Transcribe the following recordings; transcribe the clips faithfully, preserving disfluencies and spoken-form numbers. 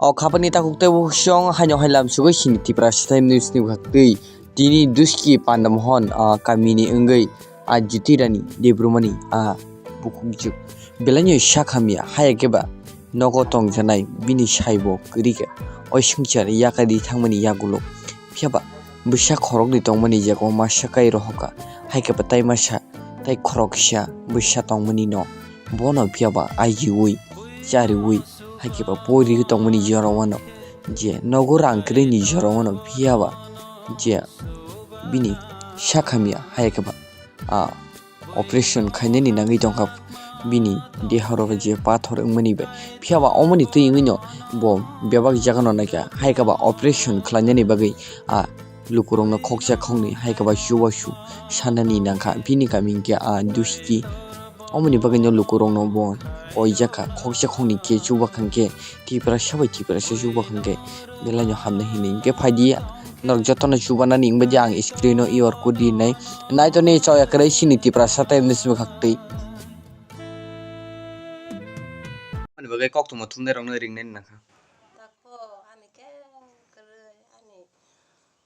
O khapani takhuk tei bukhuk song haino hai lam sugwi sini Tiprasa Times news ni bwkhak twi tini Duski Pandamohon, ah, kamini wngwi, ah, Jyotirani Debbarmani, ah, bukhukjwk belaino sak hamya, haya khe ba nogo tongjanai bini saibo kwrwi khe oi swngchar yakari thangmani yagulo. Phiya ba bwsa khoroknwi tongmani yago masa kai rohokha, hai khe ba tai masa tai khoroksa bwsa tongmani no bono phiya ba ajiui chariui hai khe ba poriui tongmani jora wano je nogo rang kwrwini jora wano phiya ba je bini sak hamya hai khe ba, ah, operation khainani nangwi tongkha bini deha rok je pathor wngmani bai. Phiya ba omoni twi wngwi no bo bebak jaga no naikha, hai khe ba operation khlainani bagwi, ah, lukurok no khoksa khoknwi hai khe ba chubachu sanani nangkha. Bini kami hwnkhe, ah, Duski. Omoni bagwi no lukurok no bo koijakha, khoksa khoknwi khe chubakhang khe Tiprasa bai Tiprasa chubakhang khe belaino hamnai hinwi hwnkhe phaidi. Norok jotono chubanani wngbaidi ang screen o E R code di nai. Naitoni chaya kwrwi sini Tiprasa Times ni bwkhak twi. Ani bagwi koktwma thumnairokno ringnai nangkha. Tako ani khe kwrwi, ani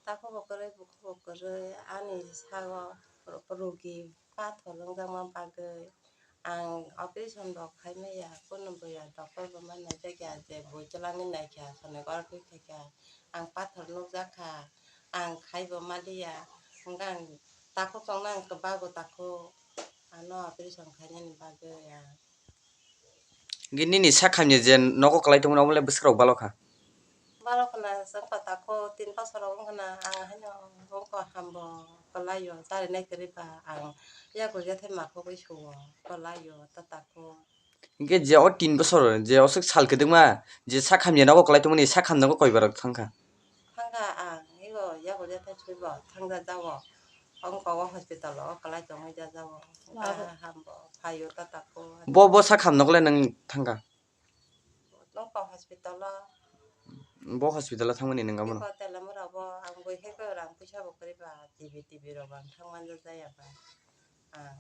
tako bo kwrwi, bukhu bo kwrwi, ani sago ro-, rogi pathor wngjakma bagwi ang operation bo khai maya, kunu buya doctor bo ma naijakya je bui twlangwi naikha, sonoi goroknwi khaikha, ang pathor nukjakha, ang khaibo maliya, hwnkhe ang takhuk tongna ang kwbago takhuk, ano operation khainani bagwi ang. Hwnkhe nini sak hamya je nogo kwlai tongmani omo le bwswk rok balo kha? Balo khna, chwng kota kho tin bosor rok wng khna, ang haino wngkha hambo kwlaio, charinai kwrwi ba ang yago yathai makhogwi suo kwlaio, tata kho. Hwnkhe je o tin bosor, je oswk sal kwdwkma, je sak hamya nogo kwlai tongmani, sak hamya nogo koi barok thangkha? Thangkha ang, ego yago yathai suibo thangja jao, wngkha o hospital o kwlai tongwi ja jao, wngkha hambo phaio tata kho. Bo, bo sak hamya nogo le nwng thangkha? Nokha hospital o. Bo hospital o thangmani nwnga bono? Iko Telamura bo ang bui hai khe rang puisa bo kwrwi ba T V, T V rok bo ang thangmanja jaya ba. Ah.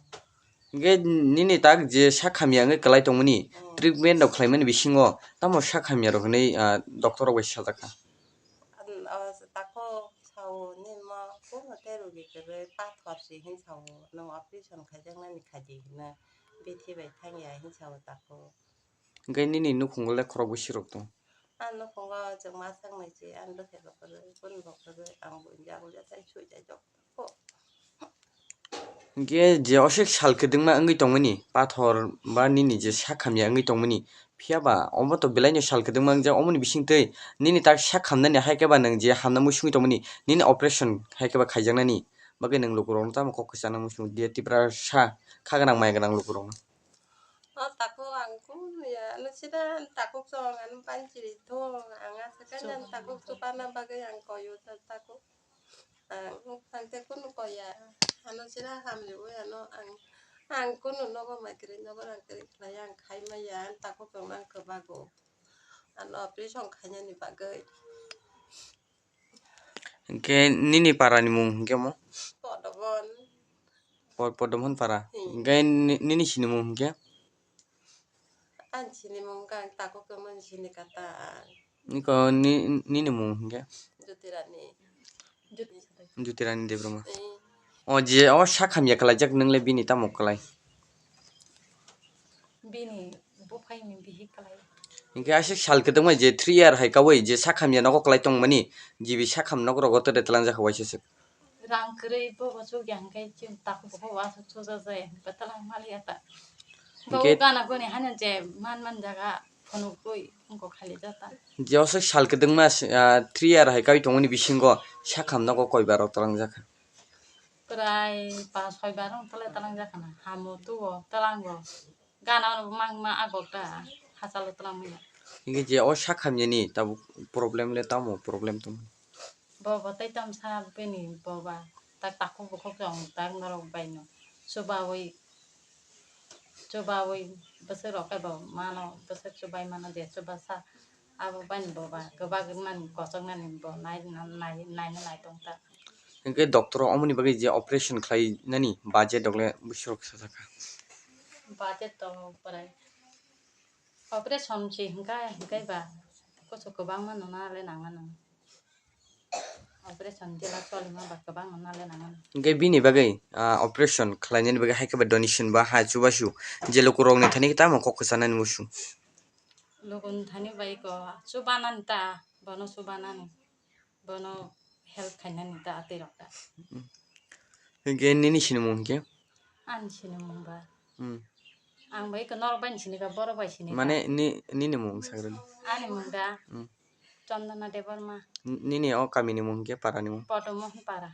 Hwnkhe nini tak je sak hamya wngwi kwlai tongmani, hmm, treatment rok khlaimani bisingo tamo sak hamya rok hinwi, ah, doctor rok bai sajak kha? An, o, tako sao nini mo kuno tei rogi kwrwi pathor si hin sao, nwng operation khaijaknani khaidi hino bithi bai thangya hin sao tako. Hwnkhe nini nukhungo le khorok bwswk rok tong? Ang nukhungo chwng ma sangnai se, ang bwsai bo kwrwi, kunu bo kwrwi, ang bo india bo yathai sui jai jok. Hwnkhe je oswk sal kwdwkma wngwi tongmani, pathor ba nini je sak hamya wngwi tongmani, phiya ba omo to belaino sal kwdwkma wngjak, omoni bisingtwi nini tak sak hamnani hai khe ba nwng je hamna muisungwi tongmani, nini operation hai khe ba khaijaknani bagwi nwng lukurokno tamo kok kwchangna muisung dia, Tiprasa kha gwnang maya gwnang lukurokno. O takhuk ang kunu ya, ano sida takhuk chong, ano banchiri thung, ang asa kanya takhuk chupana bagwi ang koyo ta takhuk. Ang, ang te kunu koya, ano sida hamli ui ano ang, ang kunu nogo mai kwrwi, nogo rang kwrwi khlai ang khai maya, ang takhuk chong ang kwbago. Ano operation khainani bagwi. Hwnkhe nini para ni mung hwnkhe mo? Podobon. Po-, Podomon para. Hmm. Hwnkhe ni-, nini sini mung hwnkhe? Ani sini mung khe ang takhuk tongmani sini kata. Niko ni-, nini mung hwnkhe? Jyotirani. Jyot-, Jyotirani Debbarma. Eh. O je o sak hamya kwlaijak, nwng le bini tamo kwlai? Bini buphaini bihi kwlai. Hwnkhe aswk sal kwdwkma je three year hai kaui je sak hamya nogo kwlai tongmani, G B sak ham nok rogo tore twlangjak waisa swk. Rang kwrwi bobo chukya hwnkhe chini takhuk bo aswk chuja jaya hwnkhe twlang maliya ta. Bo hwnkhe gana guni hano je man man jaga phunukgwi wngkok khali jata. Je aswk sal kwdwkma, ah, three year hai kaui tongmani bisingo sak ham nogo koi bar rok twlangjak kha? Prai pas soi bar wng twlang twlang jak khana. Hamo tuo twlango. Gana ono mang ma agok da. Hachalo twlang manya. Hingke je o sak hamyani tabuk problem le tamo problem tong? Bo bo tai tam sa bini bo ba tak takhuk bukhuk jong tak norok bai no. Chubawi chubawi bwswk rok khe bo mano bwswk chubai mano je chuba sa. Abo bani bo ba kwbak wngmani kochok nani bo nai, nai, naina nai tong ta. Hingke doctor o omoni bagwi je operation khlai nani budget rok le bwswk sajak kha? Budget to prai operation se hingka hingkai ba Kuchuk kwbangma nuna le nangna nang. Operation jela cholima ba kwbang nuna le nangna nang. Hingke bini bagwi ah, operation khlainani bagwi hai khe ba donation ba ha chubachu je lukurokni thani tamo kok kwchanani musu. Lukun thani bai ko chubanani ta, bono chubanani. Bono help khainani ta atwi rok ta. Hingke nini sinimung hingke? Ani sinimung ba. Hmm. Ang bai ko norok bai sini ka borok bai sini ka. Mane ni nini mung sagrani. Ani mung da. Hmm. Chandana Debbarma. N- Nini o kamini mung hingke parani mung. Podomohon para.